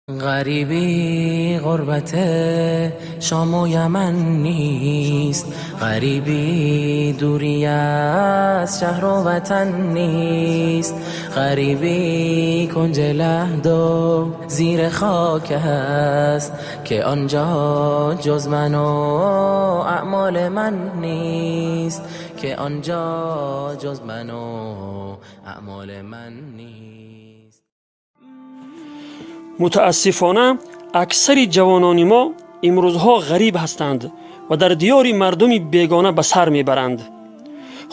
Ғарибӣ ғурбат Шому Яман нест, ғарибӣ дурӣ аз шаҳру ватан нест, ғарибӣ кунҷи лаҳду зери хок аст, ки он ҷо ҷуз ману аъмоли ман нест, ки он ҷо ҷуз ману аъмоли ман нест. Мутаассифона, аксари ҷавонони мо имрӯзҳо ғариб ҳастанд ва дар диёри мардуми бегона ба сар мебаранд.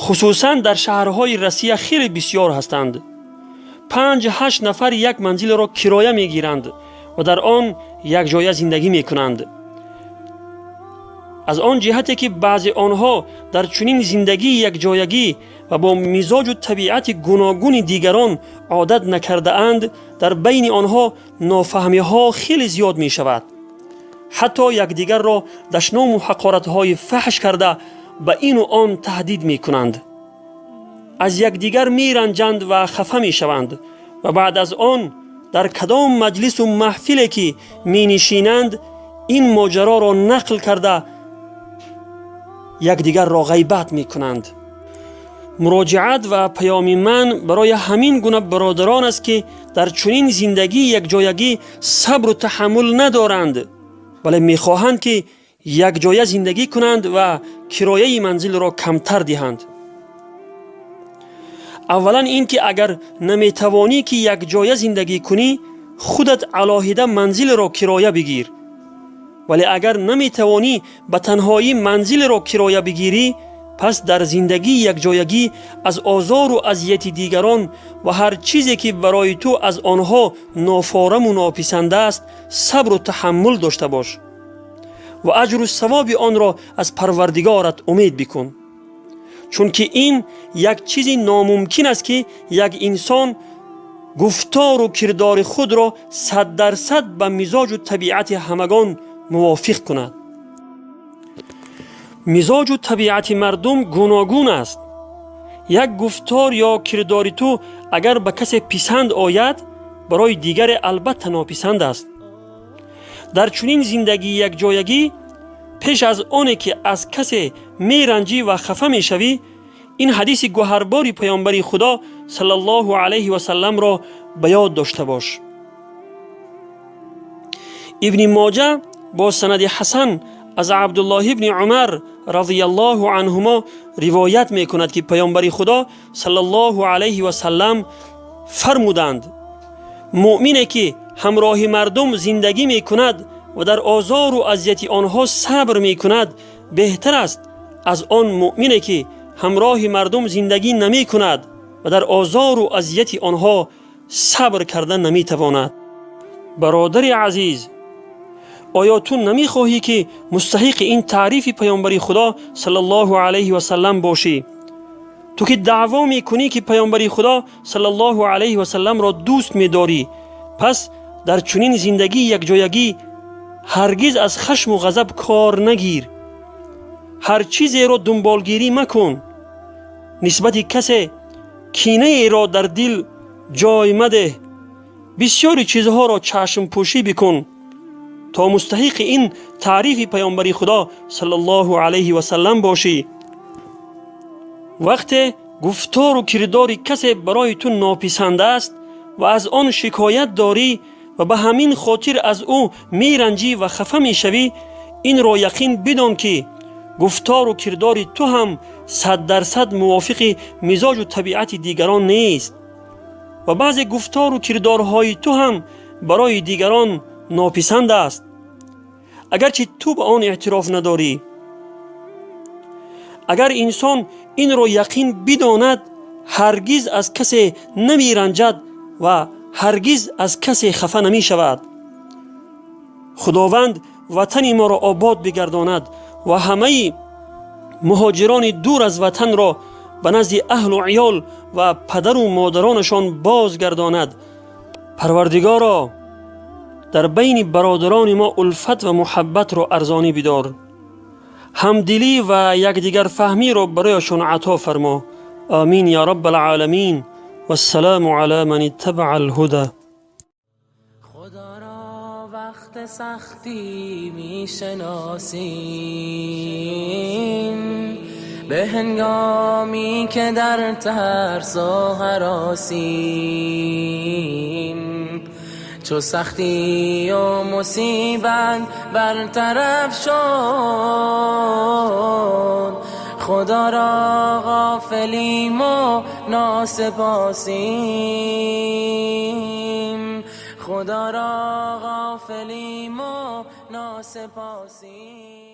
Хусусан дар шаҳрҳои Россия хеле бисьёр ҳастанд. 5-8 нафар як манзилро кироя мегиранд ва дар он якҷоя зиндагӣ мекунанд. Аз он ҷиҳате ки баъзе онҳо дар чунин зиндагии якҷоягӣ ва бо мизоҷу табиати гуногуни дигарон одат накардаанд, дар байни онҳо нофаҳмиҳо хеле зиёд мешавад. Ҳатто якдигарро дашному ҳақоратҳои фаҳш карда, ба ину он таҳдид мекунанд, аз якдигар меранҷанд ва хафа мешаванд ва баъд аз он дар кадом маҷлису маҳфиле ки менишинанд, ин моҷароро нақл карда, якдигарро ғайбат мекунанд. Муроҷиат ва паёми ман барои ҳамин гуна бародарон аст, ки дар чунин зиндагии якҷоягӣ сабру таҳаммул надоранд, вале мехоҳанд, ки якҷоя зиндагӣ кунанд ва кирояи манзилро камтар диҳанд. Аввалан, ин ки агар наметавонӣ, ки якҷоя зиндагӣ кунӣ, худат алоҳида манзилро кироя бигир. Вале агар наметавонӣ ба танҳоӣ манзилро кироя бигирӣ, пас дар зиндагии якҷоягӣ аз озору азияти дигарон ва ҳар чизе, ки барои ту аз онҳо нофораму нописанд аст, сабру таҳаммул дошта бош ва аҷру савоби онро аз Парвардигорат умед бикун, чунки ин як чизи номумкин аст, ки як инсон гуфтору кирдори худро 100% ба мизоҷу табиати ҳамагон мувофиқ кунад. Мизоҷу табиати мардум гуногун аст. Як гуфтор ё кирдори ту агар ба касе писанд ояд, барои дигаре албатта нописанд аст. Дар чунин зиндагии якҷоягӣ, пеш аз оне ки аз касе меранҷӣ ва хафа мешавӣ, ин ҳадиси гӯҳарбори Паёмбари Худо саллаллоҳу алайҳи васалламро ба ёд дошта бош. Ибни Моҷа бо санади ҳасан аз Абдуллоҳ ибни Умар разияллоҳу анҳумо ривоят мекунад, ки Паёмбари Худо саллаллоҳу алайҳи васаллам фармуданд: «Муъмине, ки ҳамроҳи мардум зиндагӣ мекунад ва дар озору азияти онҳо сабр мекунад, беҳтар аст аз он муъмине, ки ҳамроҳи мардум зиндагӣ намекунад ва дар озору азияти онҳо сабр карда наметавонад». Бародари азиз, оё ту намехоҳӣ, ки мустаҳиқи ин таърифи Паёмбари Худо саллаллоҳу алайҳи васаллам бошӣ? Ту ки даъво мекунӣ, ки Паёмбари Худо саллаллоҳу алайҳи васалламро дӯст медорӣ, пас дар чунин зиндагии якҷоягӣ ҳаргиз аз хашму ғазаб кор нагир, ҳар чизеро дунболгирӣ макун, нисбати касе кинаеро дар дил ҷой мадеҳ, бисёри чизҳоро чашмпӯшӣ бикун, то мустаҳиқи ин таърифи Паёмбари Худо саллаллоҳу алайҳи васаллам бошӣ. Вақте гуфтору кирдори касе барои ту нописанд аст ва аз он шикоят дорӣ ва ба ҳамин хотир аз ӯ меранҷӣ ва хафа мешавӣ, инро яқин бидон, ки гуфтору кирдори ту ҳам 100% мувофиқи мизоҷу табиати дигарон нест ва баъзе гуфтору кирдорҳои ту ҳам барои дигарон нописанд аст, агарчи ту ба он эътироф надорӣ. Агар инсон инро яқин бидонад, ҳаргиз аз касе намеранҷад ва ҳаргиз аз касе хафа намешавад. Худованд ватани моро обод бигардонад ва ҳамаи муҳоҷирони дур аз ватанро ба назди аҳлу иёл ва падару модаронашон бозгардонад. Парвардигоро, дар байни бародарони мо улфат ва муҳаббатро арзонӣ бидор, ҳамдилӣ ва якдигарфаҳмиро барояшон ато фармо. Амин я раббал оламин. Вассалому ала ман иттабаа алҳуда. Худоро. را وقت سختی میشناسیم، به هنگامی که در ترس و هراسیم. چو سختی و مصیبت برطرف شد، خدا را غافلیم و ناسپاسیم. خدا را غافلیم و ناسپاسیم.